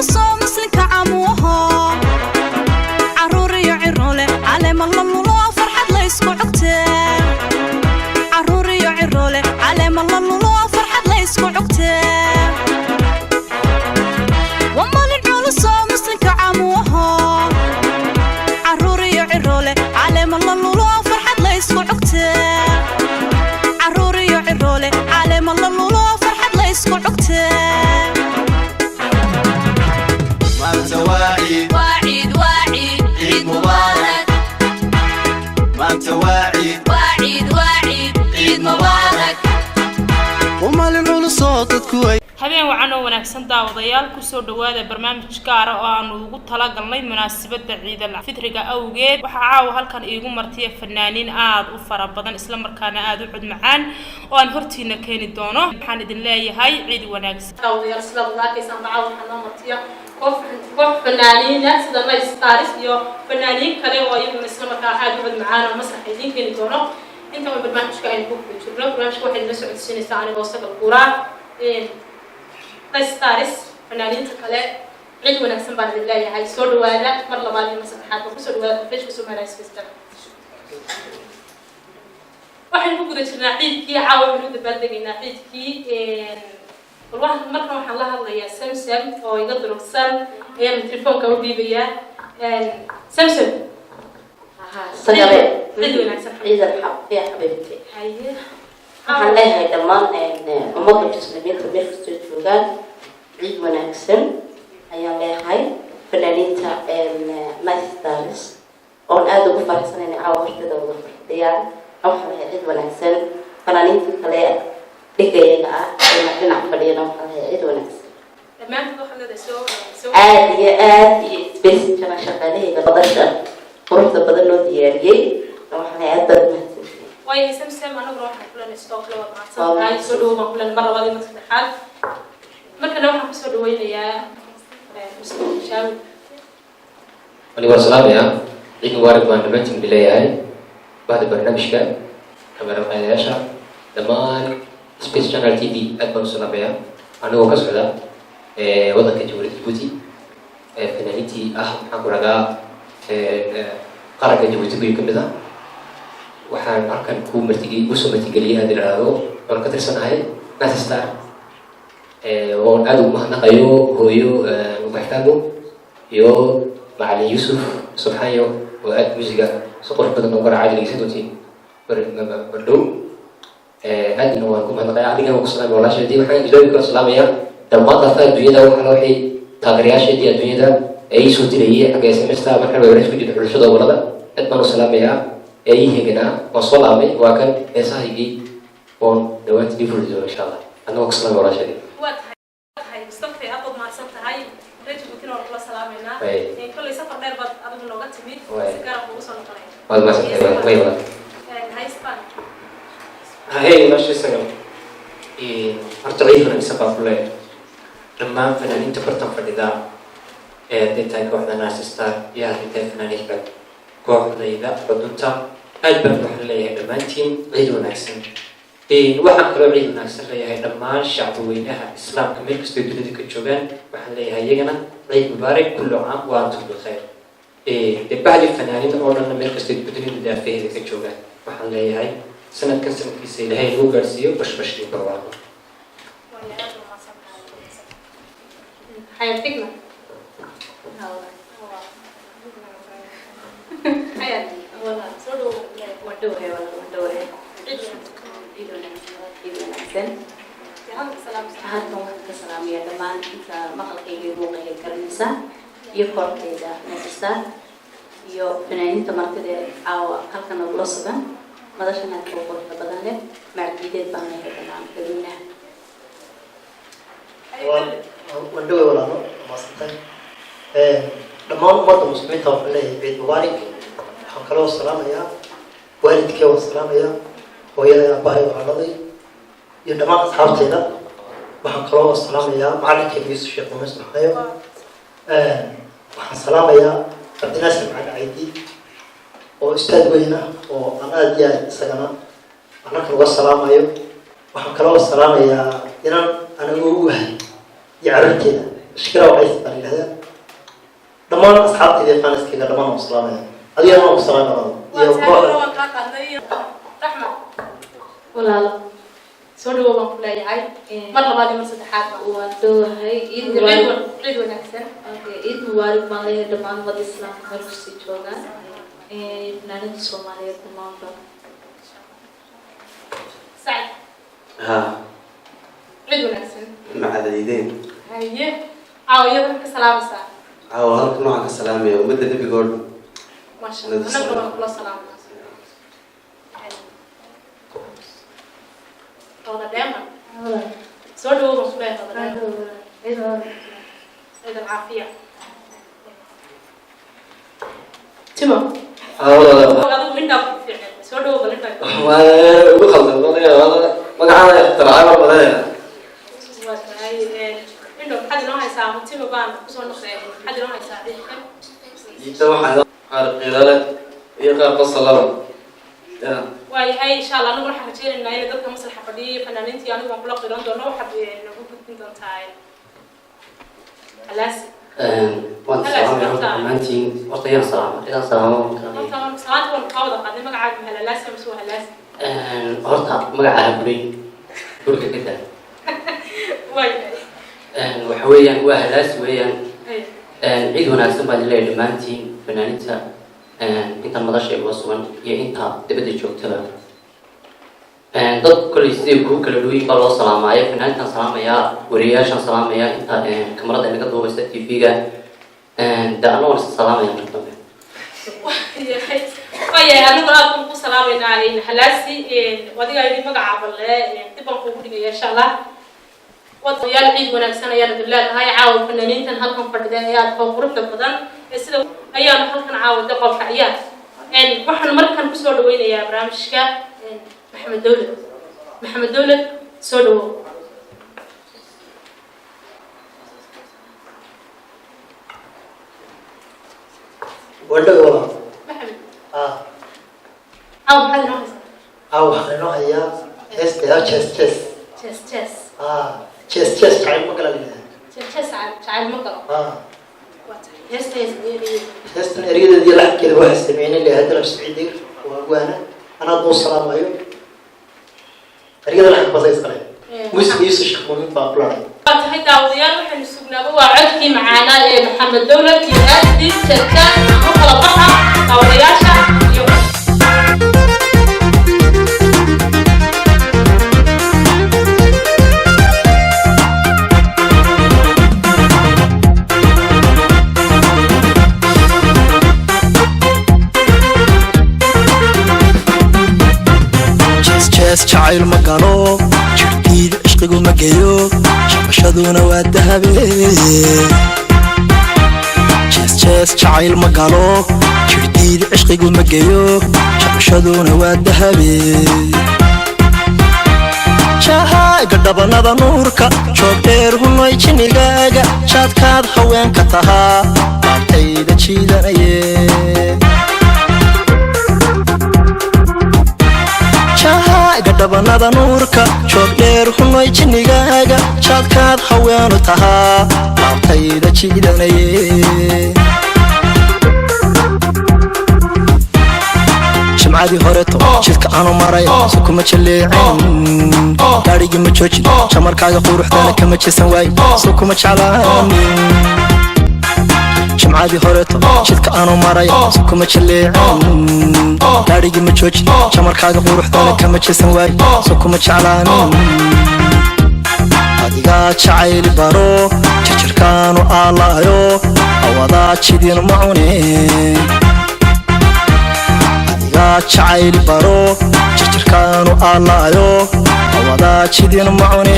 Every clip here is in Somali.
Soo muslinka camuuho, caruur iyo ciroole, caleema la lulo, farxad la isku cugtee. Caruur iyo ciroole, caleema la lulo, farxad la isku cugtee. Waa maalin culusoo muslinka camuuho, caruur iyo ciroole, caleema la lulo, farxad la isku cugtee. Caruur iyo ciroole, caleema la lulo, farxad la isku cugtee. Maanta waa ciid. Waa ciid, waa ciid. Ciid mubaarak. Maanta waa ciid. Waa ciid, waa ciid. Ciid mubaarak. Maalin culusoo dadku ay Habeen wacan oo wanaagsan, daawadayaal. Kusoo dhawaada barnaamij gaara oo aanu ugu talagalnay munaasabada Ciidal Fitriga awgeed. Waxaa caawa halkan iigu martiya fanaaniin aada u fara badan, islamarkaana aada u cod macaan, oo aan hortiina keeni doono. Waxaan idin leeyahay ciid wanaagsan. Daawadayaal, sidaad wada arkaysaan, caawa waxaa noo martiya koox fanaaniina sida Nice Stars iyo fanaaniin kale oo iyaguna isla markaa aada u cod macaan oo masraxa idiin keeni doono. Intaba barnaamijka aynu ku guda jirno, barnaamijka waxay idinla socodsiinaysaa anigoo Sagal Guuraa. Nice Stars, fanaaniinta kale, ciid wanaagsan baan idin leeyahay. Soo dhawaada mar labaad iyo mar saddexaad ba. Kusoo dhawaada telefishinka Somaliya Festival. Waxaynu ku guda jirnaa ciidkii. Caawa waxaynu u dabaaldegaynaa ciidkii. Bal waxaan markan waxaan la hadlayaa Samsam oo iga durugsan, ayaan telefoonka u dhiibayaa. Samsam. Sagale. Ciid wanaagsan. Ciidan ya xabiibti. Haye. Waxaan leeyahay dhammaan ummadda muslimiinta meel kastoo joogaan, ciid wanaagsan ayaan leeyahay. Fanaaniinta Nice Stars oon aada ugu faraxsanayna caawa horteeda wada fardhiyaan, waxaan leeyahay ciid wanaagsan. Fanaaniinta kale dhigayaga ah ee dhinac fadhiyana, waxaan leeyahay ciid wanaagsan. Dhammaantood waxaad leedahay soo Aada iyo aad iyo spacekana shaqaalahayga badasha quruxda badan loo diyaariyey, waxaan leeyahay aad baad umahadsantihiin. Waayo Samsam, anaguna waxaan ku leenahay sidoo kale waad mahadsan tahay. Soo dhawow baan ku leenahay mar labaad iyo mar saddexaad. Markana waxaan kusoo dhaweynayaa Mustafa Shaawi. Aniga waan salaamayaa. Ciid mubaarak baan dhammaantiin leeyahay, bahda barnaamijka, kameramayaasha, dhammaan Space Channel TV, aad baan u salaamayaa. Anigoo ka socda waddanka Jamhuuriyadda Jabuuti, fanaaniintii ah, maxaan ku ragaa, qaranka Jabuuti guyu ka mid ah, waxaan halkan ku martigi kusoo martigeliyay haddii la ihahdo oon ka tirsanahay Nice Star, oon aada ugu mahadnaqayo hooyo Ubaxtaago iyo macalin Yuusuf Subxaanyo oo aada muusiga si qurux badan oo garaacay, dhegeysan doontiin bardhow. Aadna waan ku mahadnaqaya. Adigana waan ku salaamaya, walaasheedii. Waxaan iloobi kala salaamayaa dhammaan darta adduunyada, waxaa waxay taageerayaasheedii adduunyada ee ii soo dirayay xagga SMS-ta markaan weerarka ku jirto, xulashada gobolada, aad baan u salaamayaa ee ii heganaa. Waan soo laabmay, waa kan heesahaygii oon dhawaanta ii furi doono, insha Allah. Adna waan ku salaamaya, walaasheedii. Waa tahay, Mustafa, aad baad mahadsan tahay. Reer Jabuutina waan kula salaameynaa. Kolley safar dheer baad adigu nooga timid. Si gaara kuugu soo noqonaya. Waad mahadsantahay, way walaal. Haystaan. Hahey, walaashay Sagal, horta ciid wanaagsan baan ku leeyahay dhammaan fanaaniinta bartan fadhidaa, ee hadday tahay kooxda Nice Star iyo hadday tahay fanaaniinta kooxdayda Xudunta, aad baan waxaan leeyahay dhammaantiin ciid wanaagsan. Waxaan kaloo ciid wanaagsan leeyahay dhammaan shacbi weynaha islaamka meel kastoo dunida ka joogaan. Waxaan leeyahay iyagana ciid mubaarak, kullu caam wa antum bikhayr. Dee bahdi fanaaniin oo dhanna meel kastoo dunida daafaheeda ka joogaan, waxaan leeyahay sanadkan sanadkiisa Ilaahay lagu gaarsiiyo bashbash iyo barwaaqo. Waayo, aad baad mahadsan tahay. Xayaat Figma. Xayaat, soo dhawow. Waan dhowahay walaal, waan dhowahay. Ciid wanaagsan. Ciid wanaagsan, ciid wanaagsan. Dee hadalka salaamsan. Halkan waxaan ka salaamayaa dhammaan inta maqalkayga iyo muuqayga garanaysa, iyo kooxdayda Nice Star, iyo fanaaniinta martida ee caawa halkan nagula sugan madashan aadka u quruxda badan leh. Macdiideed baan leeyahay dhammaan dadweynaha. Waan dhoway walaalo, maasantay. Dhammaan ummadda muslimiinta waxaan leeyahay ciid mubaarak. Waxaan kaloo salaamayaa waalidkee, waan salaamayaa hooyaday, aabbahay, walaaladay iyo dhammaan asxaabtayda. Waxaan kaloo salaamayaa macalinkeyga Yuusuf Sheekh Muuse Maxayo. Waxaan salaamayaa Cabdinaasir Macali Caydi oo ustaad weyn ah oo aan aada iyo aad isagana aan halkan uga salaamayo. Waxaan kaloo salaamayaa inan anigu u ahay iyo carruurteeda. Shakira Wacays baa la yidhahdaa. Dhammaan asxaabtayda iyo faaniskayga dhammaan waan ku salaamaya, adigana waan ku salaamaya iyo kooxda. Waan kaa qaadnay, Raxma. Walaalo. Soo dhawow baan ku leeyahay mar labaad iyo mar saddexaad. Waan dhowahay. Ciid ciid mubaarak. Ciid wanaagsan. Okay, ciid mubaarak baan leeyahay dhammaan ummadda islaamka meel kastay joogaan, fanaaniinta Soomaaliyeed dhammaanba. Sacad. Haa. Ciid wanaagsan. Macadaliideen. Haye, caawa iyada ka salaamaysaa? Caawa halkan waxaan ka salaamaya ummadda nebiga oo dhan. Maasha Allah, annaguna waan kula salaamayna. Wada dheeman, soo dhawow baan ku leeyahay. Wada dheeman, ciid alcaafiya. Timo. Haa walaal. Adigu indhaa ku fiican, soo dhawow bal indhaa. Waa ugu khaldan magacaada ixtiraacay mar badanaya. Waa tahay. Indho, maxaad inoo haysaa? Timo baan kusoo noqday, maxaad inoo haysaa ciidkan? Ciidda waxaa qaar qiilale iyo qaar qosolaba ya. Waayahay, insha Allah aniguna waxaan rajeynaynaa inay dadka maslaxa fadhiya iyo fanaaniintii anigu waan kula qiran doono. Waxaad nagu gudbin doontaa Halaasi. Waan salaamaya horta dhammaantiin. Horta yaan salaama, cidaan salaamo ma garanayo. Horta waan salaanta waan kaa wada qaadnay. Magacaaga ma Halaasi mise waa Halaasi? Horta magaca Burey burka ka daa. Waayahay. Waxa weeyaan waa Halaasi weeyaan. Haye. Ciid wanaagsan baan leeyahay dhammaantiin fanaaniinta, inta madasha iga sugan iyo inta dibadda joogtaba. Dad koley siday kuu kala dhooyin baa loo salaamaayo. Fanaaniintaan salaamayaa, wariyayaashaan salaamayaa, inta kamarada inaga duubaysa TV-ga de anna waan isa salaamaya marka dambe. Waayahay, waayahay, aniguna aad baan ku salaamaynaa Halaasi. Adigaa yidhi magaca balle dib baan kuugu dhigaya insha Allah. Wadayaal, ciid wanaagsan ayaan idin leedahay. Caawa fanaaniintan halkan fadhida ee aadka u quruxda badan ee sida ayaanu halkan caawa de qolka ciyaar. Waxaan markan kusoo dhaweynayaa barnaamijka Maxamed Dawlad. Maxamed Dawlad, soo dhawow. Waan dhowey walaal. Maxamed. Ah. Caawa maxaad inoo haysaa? Waxaan inoo hayaa heesta yaa Jees Jees. Jees Jees. Ah, Jees Jees jacayl ma gala la yidhahdaa. Jees Jees jacayl ma galo. Ah. Waa tahay, heesta heesta. Heestan eryadeeda iyo laxankeeda waxaa sameynay leeyahay Dalab Siciid Diir, waa waana anaad noo salaamayo. Eryada laxanka basa iskale, musiga Yuusuf Sheekh Muumin baa ku lahay. Waa tahay daawadayaal, waxaynu sugnaaba waa codkii macaanaa ee Maxamed Dawlad iyo aadii jeesjees u kala baxa daawadayaasha iyo Jees jees jacayl ma galo, jidhkiida cishqigu ma geyo, jabashaduna waa dahabe. Jees jees jacayl ma galo, jidhkiida cishqigu ma geyo, jabashaduna waa dahabe. Jahaaga dhabanada nuurka joog dheer, hunay jinnigaaga, jaadkaad haweenka tahaa laabtayda jiidanaye. Jahaaga dhabanada nuurka joog dheer, hunay jinnigaaga, jaadkaad haweenu tahaa laabtayda jiidanaye. Jimcadii horeto jidka aanu maray si kuma jaleecin, gaadhigii ma joojin, jamarkaaga quruxdana kama jeesan waay, so kuma jeclaanin. Jimcadii horeto jidka aanu maray si kuma jaleecin, gaadhigii ma joojin, jamarkaaga quruxdana kama jeesan waay, so kuma jeclaanin. Adigaa jacayli baro, jarjarkaanu aalaayo, awadaa jidin ma cune. Adigaa jacayli baro, jarjarkaanu aalaayo, awadaa jidin ma cune.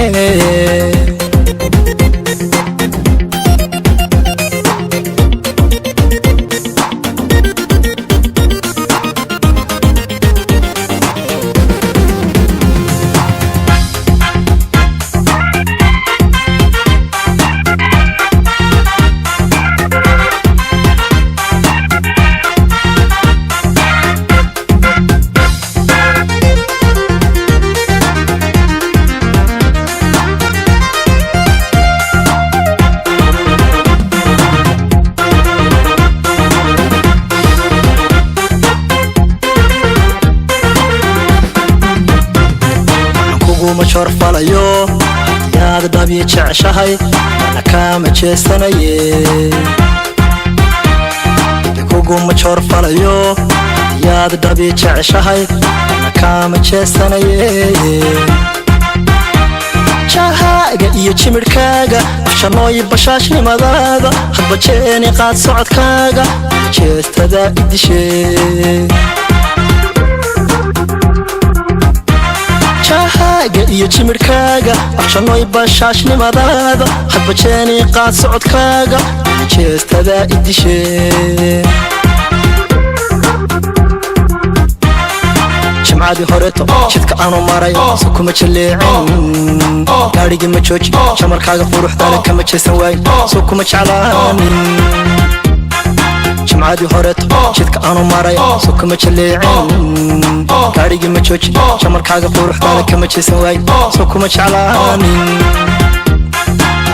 Haddiyaad dhabi jeceshahay, ana kaama jeesanaye. Kuguma joor falayo haddiyaad dhabi jeceshahay, ana kaama jeesanaye. Jahaaga iyo jimirhkaaga, afshanooyi bashaashnimadaada, hadba jeeni qaad socodkaaga, jeestada idishe. Jahaaga iyo jimirhkaaga, afshanooy bashaashnimadaada, hadba jeeni qaad socodkaaga, jeestada idishe. Jimcadii horeeto jidka aanu maray, so kuma jaleecin. Gaadhigii ma joojin, jamarkaaga quruxdale kama jeesan waayin, so kuma jeclaanin. Jimcadii horeeto jidka aanu maray, so kuma jaleecin. Gaadhigii ma joojin, jamarkaaga quruxdale kama jeesan waayin, so kuma jeclaanin.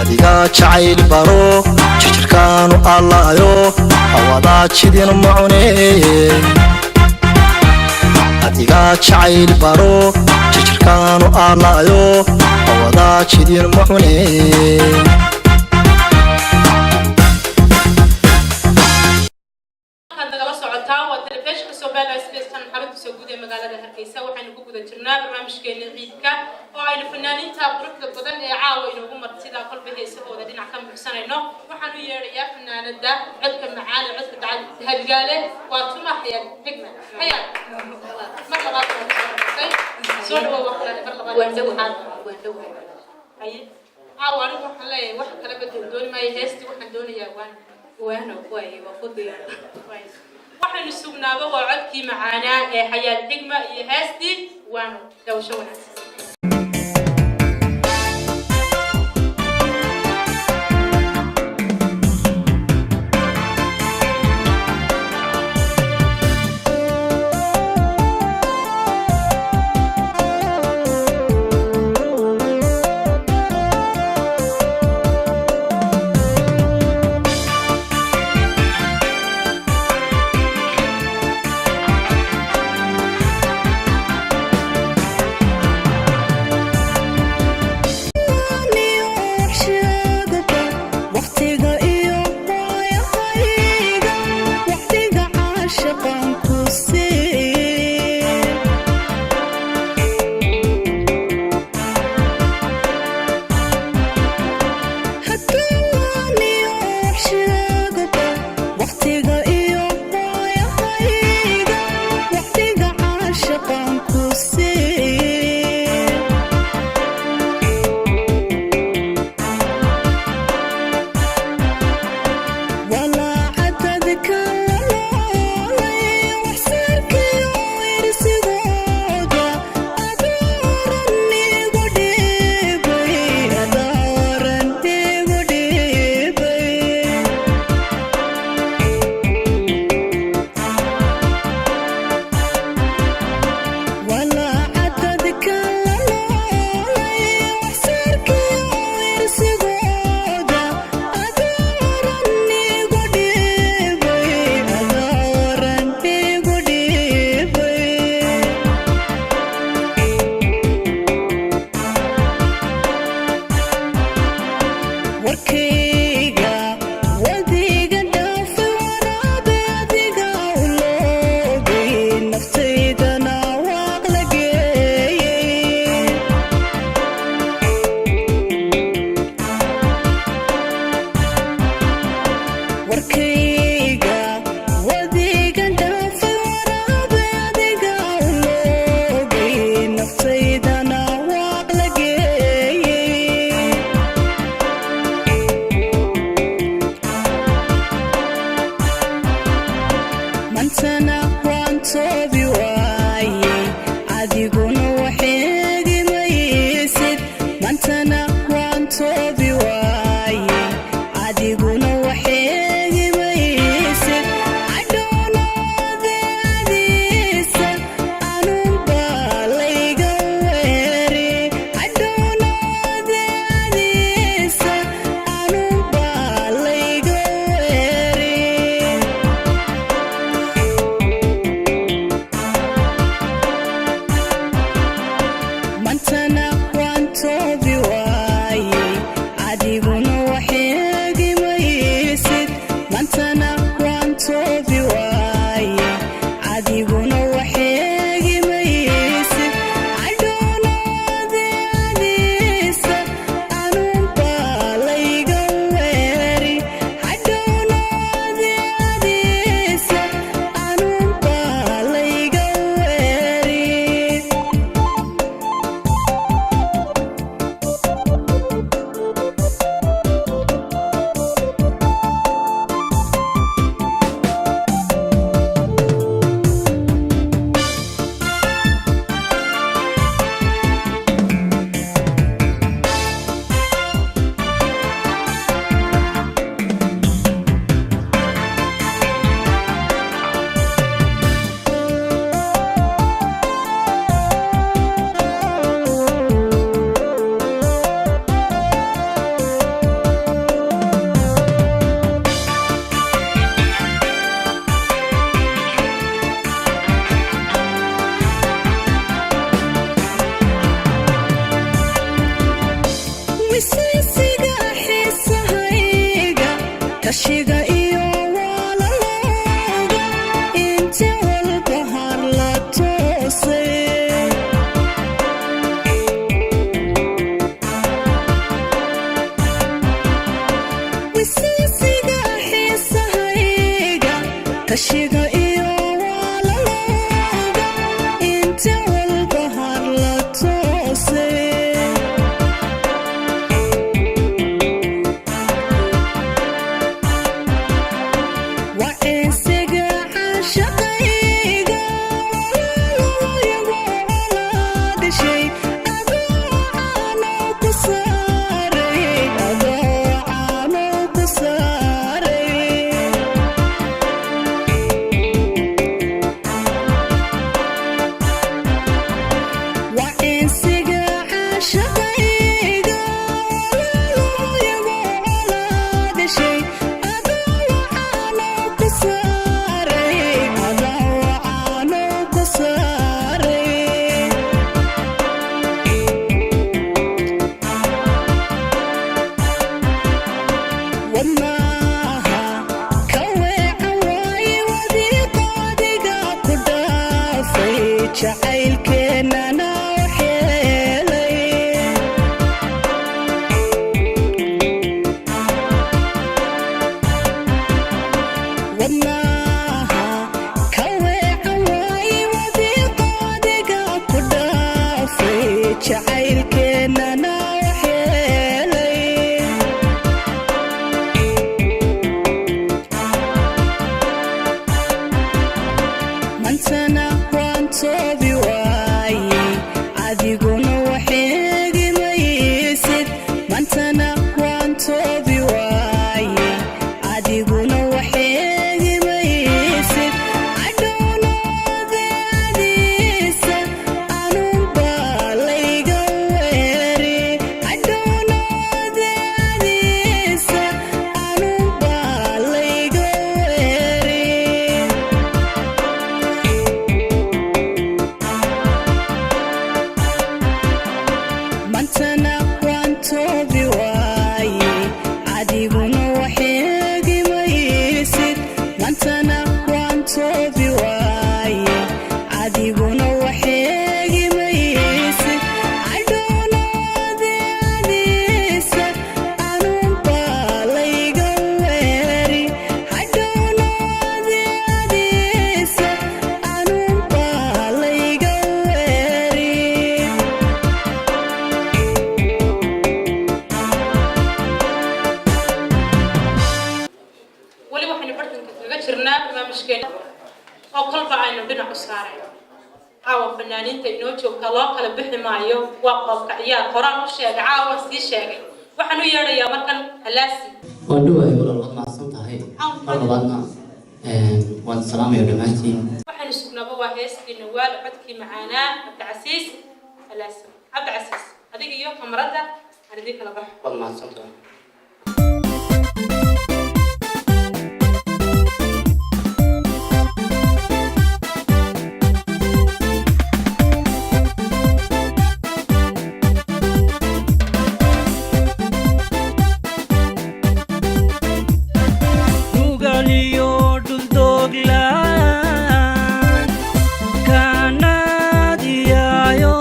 Adigaa jacayl baro jirjirkaanu allaayo, hawadaa jidina ma cunee. Adigaa jacayl baro jirjirkaanu allaayo, hawadaa jidin ma cunee. Halkaad nagala socotaan waa telefishinka Somaliland Space Channel, xaruntiisa guud ee magaalada Hargeysa. Waxaynu ku guda jirnaa barnaamijkeena ciidka oo aynu fanaaniinta quruxda badan ee caawa inoogu martida kolba heesahooda dhinac ka muxsanayno. Waxaan u yeedhayaa fanaanada codka macaan ee codka dahabigaale, waa tuma Xayaad Xigma. Xayaad, mar labaad waa soo noqotay, soo dhawow. Waa kale mar labaad iyo saddexaad. Haye, caawa anigu waxaan leeyahay wax kala bedel dooni maayo heestii, waxaan doonayaa waano. Waano waaye, waa ku diyaar. Waxaynu sugnaaba waa codkii macaanaa ee Xayaad Xigma iyo heestii waano. Dawasho wanaagsan. Waqtiga iyo waayahayga, waqtiga caashaqan ku sii. Waqtiga iyo waayahayga, waqtiga caashaqan ku sii. Walaacadadka laloolay waxsarkiyo irsigooda, adooran igu dhibay, adooran igu dhibay. Walaacadadka laloolay waxsarkiyo irsigooda, adooran igu dhibay, adooran igu dhibay. Warkayga wadiga dhaafi, waraabe adiga u loogay, naftaydana waaq la geeyey. Warkayga wadiga dhaafi, waraabe adiga u loogay, naftaydana waaq la geeyey. Mantana waan toobi waayey, adiguna waxeegi maysid. Mantana waan toobi waayey, adiguna waxeegi. Tashiga iyo walaalooga inta walba har la toosay. Wisiisiga xiisahayga, tashiga iyo walaalooga inta walba har la toosay. Waceesiga caashaqayga, walaalayagu colaadishay, adoo caano ku saaray, adoo caano ku saaray. Waceesiga caashaqayga, walaalayagu colaadishay, adoo caano ku saaray, adoo caano ku saaray. Wadnaha ka weeca waaye wadiiqaadiga ku dhaafay, jacaylkeennana waxyeelay. Wadnaha ka weeca waaye wadiiqaadiga ku dhaafay, jacaylkeennana waxyeelay. Mantana waan toobi waaye, adiguna waxeegi maysid. Mantana waan toobi waaye, adiguna waxeegi maysid. Cadhownoodadiisa anunbaa layga weeri, cadhownoodadiisa anunbaa layga weeri. Mantana waan toobi waaye, adiguna waxeegi maysid. Mantana waan toobi waaye, adiguna waxeegi maysid. Cadhownoodadiisa anunbaa layga weeri, cadhownoodadiisa anunbaa layga weeri. Weli waxaynu bartanka kaga jirnaa barnaamijkeena oo kolba aynu dhinac u saarayno. Caawa fanaaniinta inoo joogta loo kala bixi maayo, waa qoobka ciyaar. Horaan u sheegay, caawa sii sheegay. Waxaan u yeedhayaa markan Halaasi. Waan dhawahay walaal, waad mahadsan tahay. Mar labaadna waan salaamaya dhammaantiin. Waxaynu sugnaaba waa heeskii Nawaal, codkii macaanaa Cabdicasiis Halaasi. Cabdicasiis, adiga iyo kamarada aan idiin kala baxo. Waad mahadsan tahay. Ugaliyo dhuldoglaan kaanaadiyaayo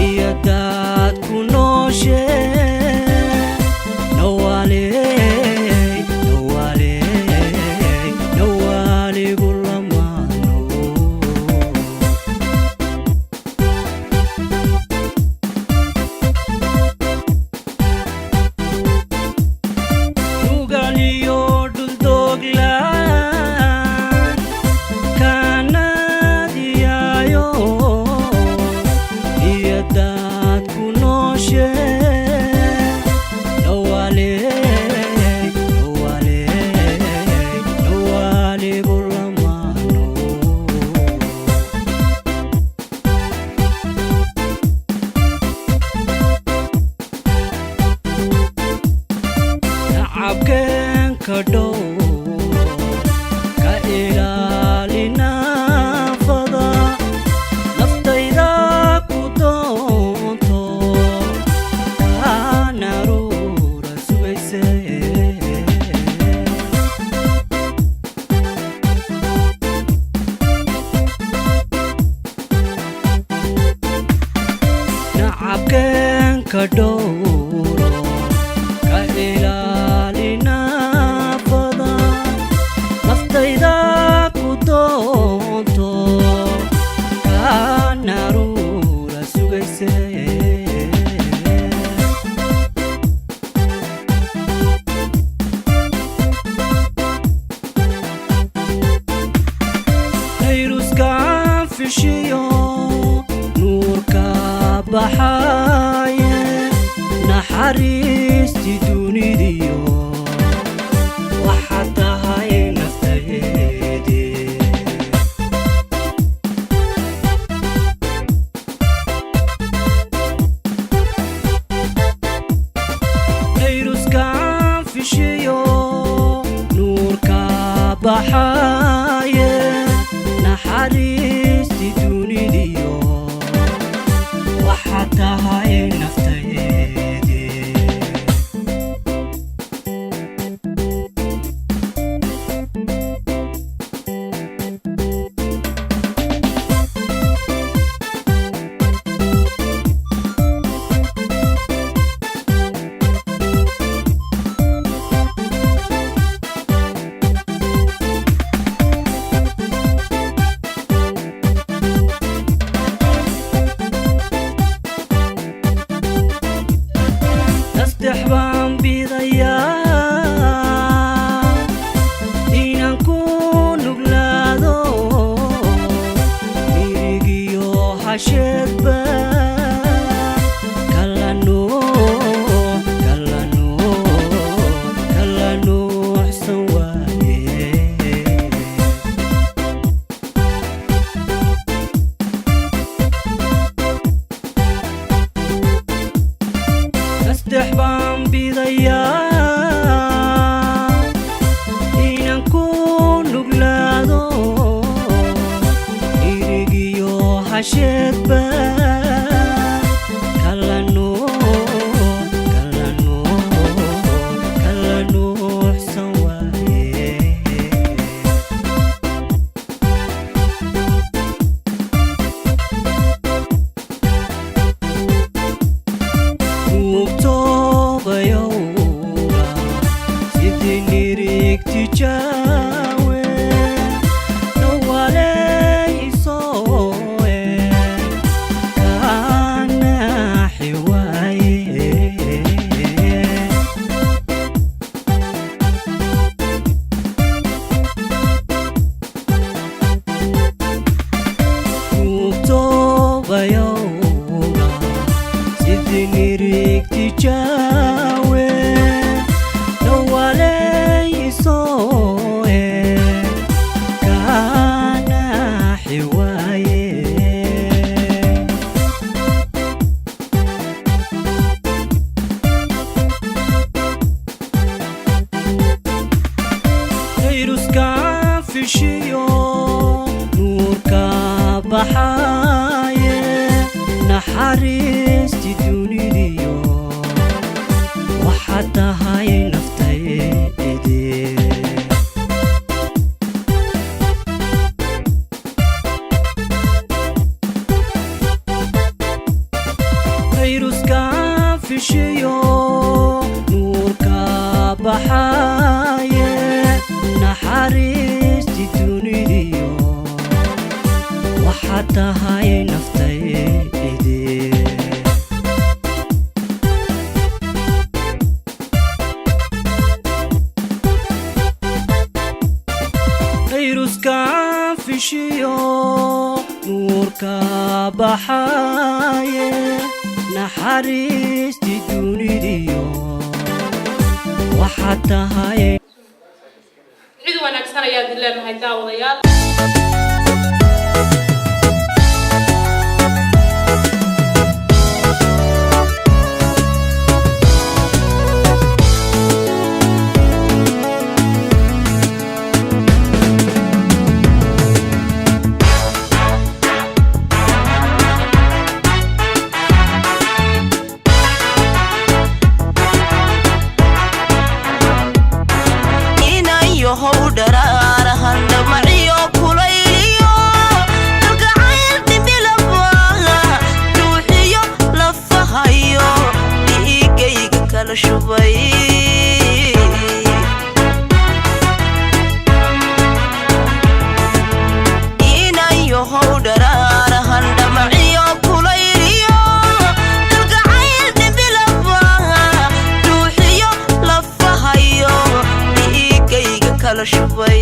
iyo daad ku nooshe, nawaaley, nawaaley, nawaaligu lamaano. Ugaliyo dhuldoglaan kaanaadiyaayo iyo daad ku nooshe, nawaaley, nawaaley, nawaaligu lamaano. Nacabkeenka dhow ka ilaalinaafada, naftayda ku doonto, kaanaruura sugayse. Fishiyo nuurka baxaaye, naxariisti dunidiyo waxaad tahay naftaydii. Fayruskan fishiyo nuurka baxaaye, naxariisti dunidiyo waxaad tahay naftaydii. Nastex baan bidayaa inaan ku nuglaado, mirigiyo hasheedba kala nuux, kala nuux, kala nuuxsan waaye. Nastex baan bidayaa inaan ku nuglaado, irigiyo hasheedba kala nuux, kala nuux, kala nuuxsan waaye. Mugtoobayowga sidii nirigti jaawe dhawaaleysoe kaanaxi waaye. Mugtoobayowga sidii nirigti jaawe dhawaaleysoe kaanaxi waaye. Fayruskan fishiyo nuurka baxaaye, naxariisti dunidiyo waxaad tahay naftaydii. Fayruskan fishiyo nuurka baxaaye, naxariisti dunidiyo waxaad tahay naftaydii. Fayruskan fishiyo nuurka baxaaye, naxariisti dunidiyo waxaad tahay. Cid wanaagsan ayaad leenahay daawadayaal. Inayohow dharaarahan dhamaciyo kulayliyo kalgacayl dhimbilaba dhuuxiyo lafahayo dhiigayga kala shubay. Inayohow dharaarahan dhamaciyo kulayliyo kalgacayl dhimbilaba dhuuxiyo lafahayo dhiigayga kala shubay.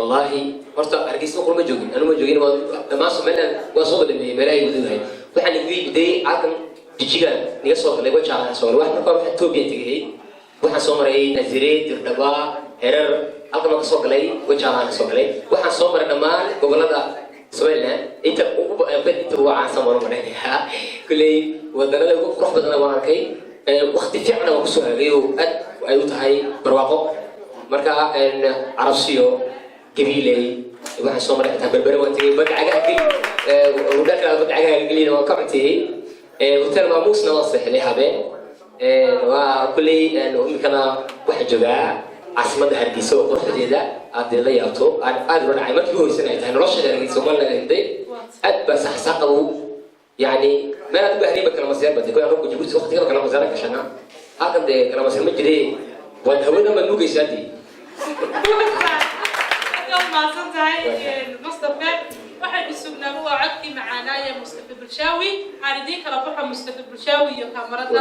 Wallaahi horta Hargeysa qol ma joogin, anu ma joogin. Waa dhammaan Somaliland waa soo dhameeyey meelaha ay gudahay. Waxaan igu yimiday halkan Jijiga niga soo galay, Wajaalaha soo galay. Wax marka hore waxaan Etoobiya tegay, waxaan soo maray Nazire, Dirdhaba, Herar, halkan baan kasoo galay, Wajaalaha kasoo galay. Waxaan soo maray dhammaan gobolada Somaliland inta ugu inta ugu caansan waan u malaynayaa. Kulley wadanada ugu qurux badana waan arkay. Waqti fiicana waan kusoo hagay oo aad ay u tahay barwaaqo. Marka Carabsiyo, Gabiiley waxaan soo maray, xitaa Berbere waan tegey, badda cagaha geli hudhaaka, badda cagaha gelina waan ka cunteeyey. Hotel Maamuusna waan seexday habeen. Waa kulley iminkana waxaan joogaa caasimadda Hargeysa oo quruxdeeda aad la yaabto, aan aad ula dhacay markii ugu horreysana ay tahay nolosheeda Hargeysa Somaliland ay aad baa saxsaaqabu. Yani meel aad u baahnayn ba kalamasyar batay koy. Anagu Jabuuti waqtigaba kalamasyara gashanaa, halkan dee kalamasir ma jire, waad hawada maad nuugaysaa dee. Aad waad mahadsan tahay, Mustafe. Waxaynu sugnaaba waa codkii macaanaaya Mustafe Bulshaawi. Aan idiin kala baxo Mustafe Bulshaawi iyo kaamarada.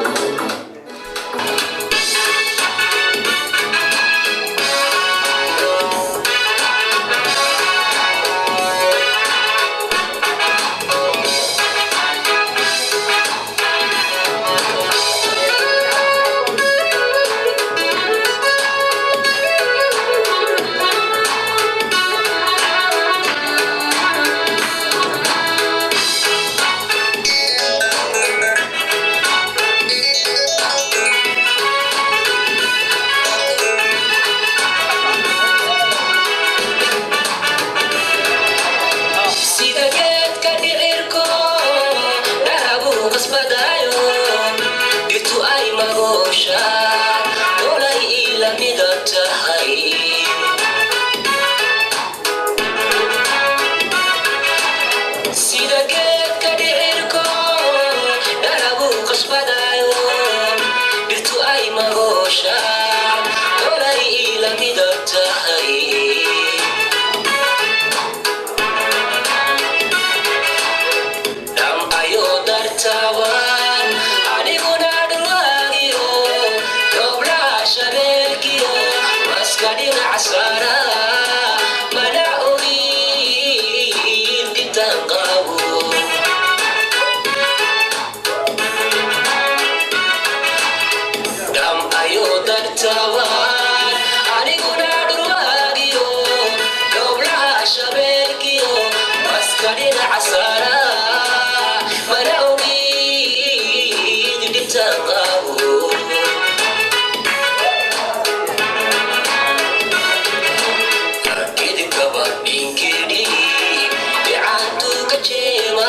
Sida geedka dhicirko dhahabu qasbadayo, dhirtu ay magoosha dolay ila midab tahay. Sida geedka dhicirko dhahabu qasbadayo, dhirtu ay magoosha dolay ila midab tahay. Dhamcayo dartawan aniguna dhurwaagiyo goblaha shabeelkiyo maska dhinac saara, mana ogin dhintan qabo. Dhamcayo dartawan aniguna dhurwaagiyo goblaha shabeelkiyo maska dhinac saara, mana ogid dhibtan qabo. Gedkaba dhinkidhi dhicaantu ka jeema,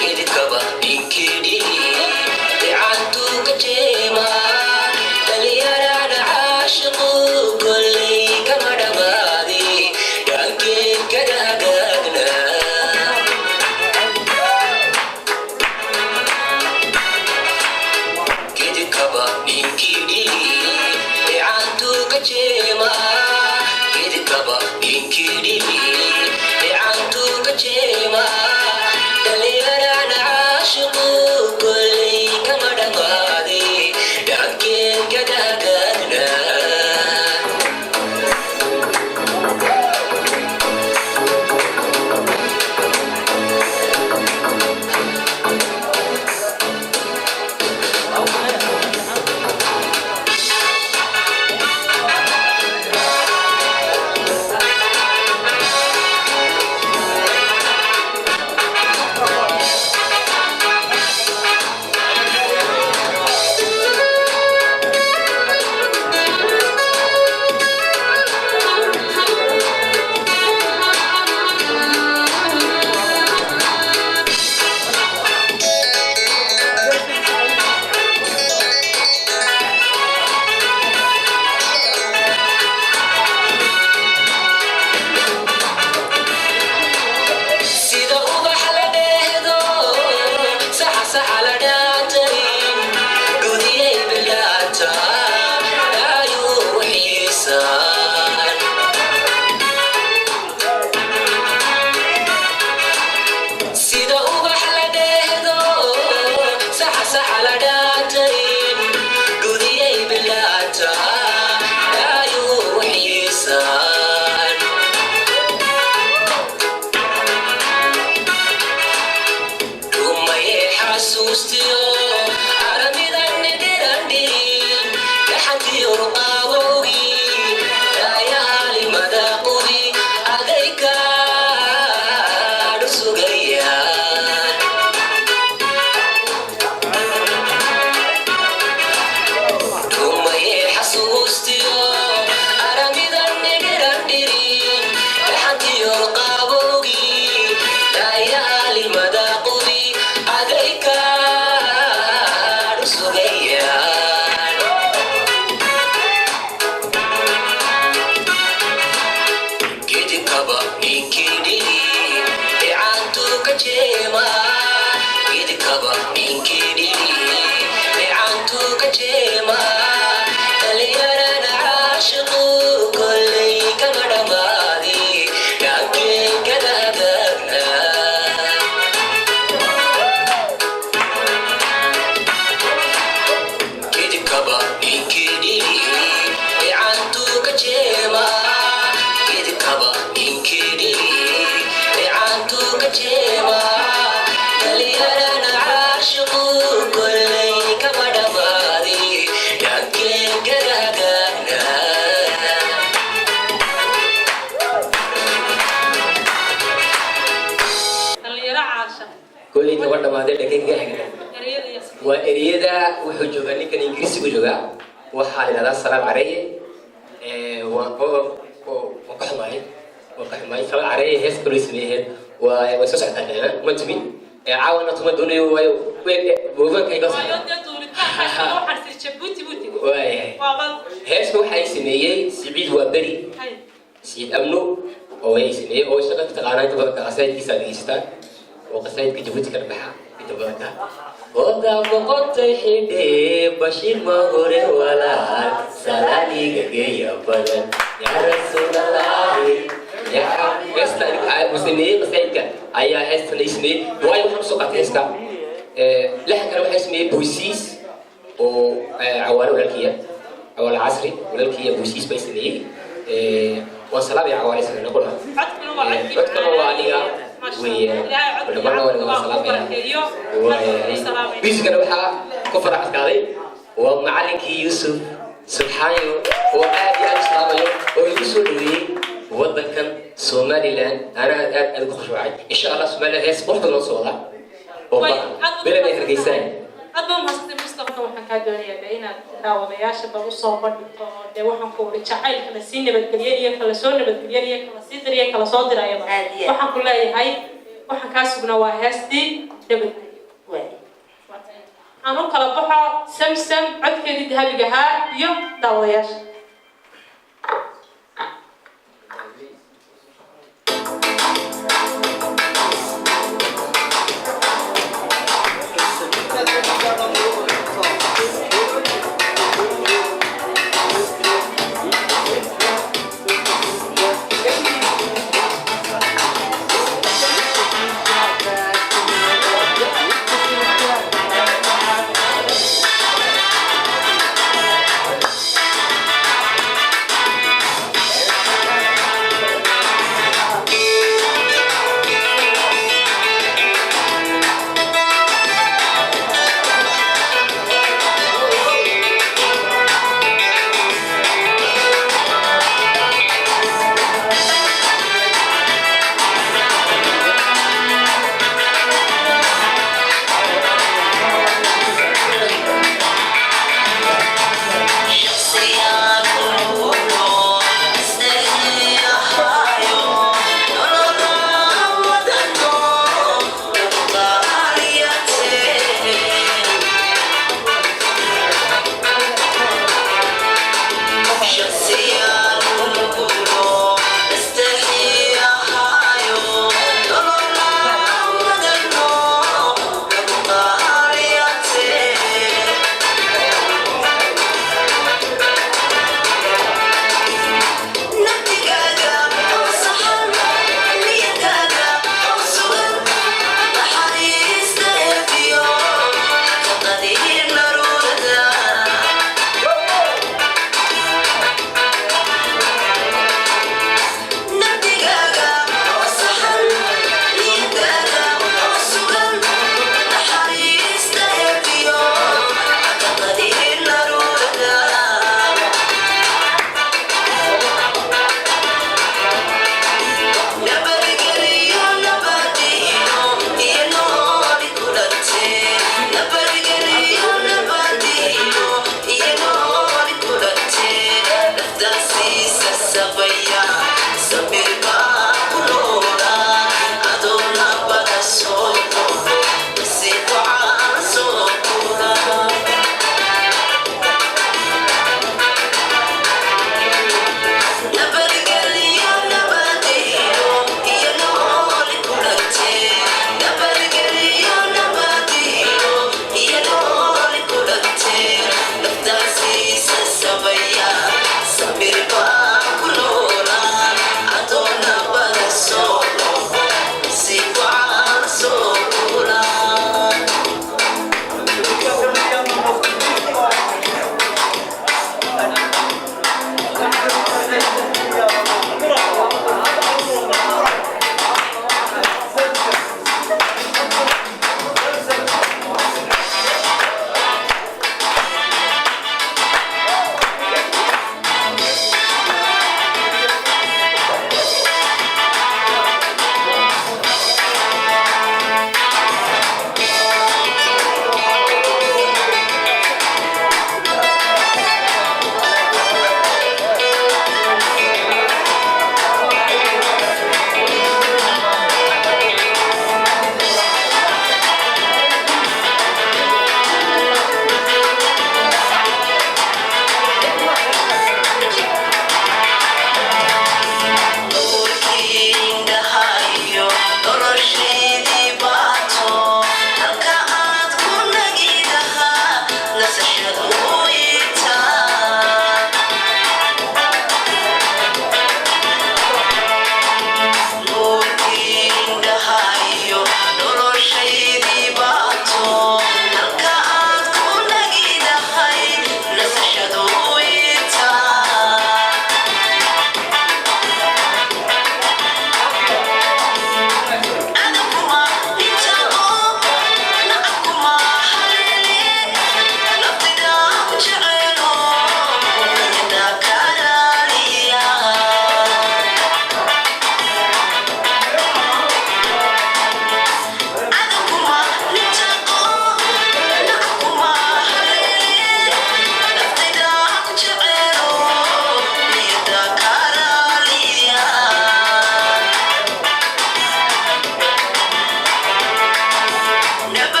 gedkaba dhinkidhi dhicaantu ka jeema, dhalinyarana caashiqu kolley kama dhamaadi dhankeen kaga hagaagna. Xasuustiyo aramidan nidhirandhin dhaxantiyo qaawowgii daayahalimada qubi adayka dhusugayaan. Dhumaye xasuustiyo aramidan nidhirandhirin dhaxantiyo qaawowgii daayahalimada qubi adayka dhusugayaan. Gidikaba ninkidhiri dhicaantu ka jeema, gidikaba ninkidhiri dhicaantu ka jeema, dhalinyarana caashiqu kolley kama dhammaadi dhankeenkada hagaagna. Gidikaba ninkidhiri dhicaantu ka jeema, gidikaba ninkidhiri dhicaantu ka jeema, dhalinyarana caashiqu kolley kama dhammaadi dhankeenkada hagaagna. Dhalinyaro caasha. Kolley kaba dhamaaday dhankeenka hagna. Ereyada iyo Waa ereyada wuxuu joogaa ninkan Ingiriisigu joogaa, waxaa la yidhahdaa Salaam Careye. Waan waan ka xumahay, waan ka xumahay. Salaam Careye hees kaloo sameeyeen waa way soo socotaa dheena ma tumin. Caawana tuma doonayo, waayo boogankayga. Waayo dee duulitaanka waxaan sii Jabuuti buu tegey. Waayahay. Waaba. Heeska waxay sameeyey Siciid waa beri. Hay. Siciid Amno oo ay sameeyey oo shaqa ka taqaanaa inta badanka qasaayidkiisa dhegeysataan oo qasaayidka Jabuuti ka baxa inta badanka. Wada boqotay xidhe Bashiir ma hore walaal salaaniga geeya badan yaa rasuulalaahi yaa heesta uu sameeyey qasaayidka ayaa heestan ay sameeyey, waayo waxaan usoo qaatay heesta laxankana waxay sameeyey Boysiis oo Cawaale walaalkiya, Cawaale Casri walaalkiya Boysiis bay sameeyey. Waan salaamaya Cawaale isagana qolna. Codkuna waa codkii. Codkana waa aniga weeyaan. Ilaahay codkii dhammaanna waa waa ku salaamaya. barakeeyo. Waayahay. Miiskana waxaa ku farax adkaaday waa macalinkii Yuusuf Subxaayo oo aad iyo aad u salaamayo oo igu soo dhaweeyey wadankan Somaliland. Anaa aad aad ugu khushuucay. Insha Allah Somaliland hees qurux badan noo soo wadaa oo Way, badan aad baad belan ay hargeysaan. Aad baa umahadsantay Mustafa. Waxaan kaa doonayaa dee inaad daawadayaasha bal usoo bandhigto oo dee waxaan ku uri jacaylka la sii nabadgeliyaniyo kala soo nabadgeliyaniyo kala sii diriyo kala soo dirayaba. Aad iyo aad. Waxaan ku leeyahay waxaan kaa sugnaa waa heestii nabadgelyo. Aan u kala baxo Samsam codkeedii dahabiga ahaa iyo daawadayaasha.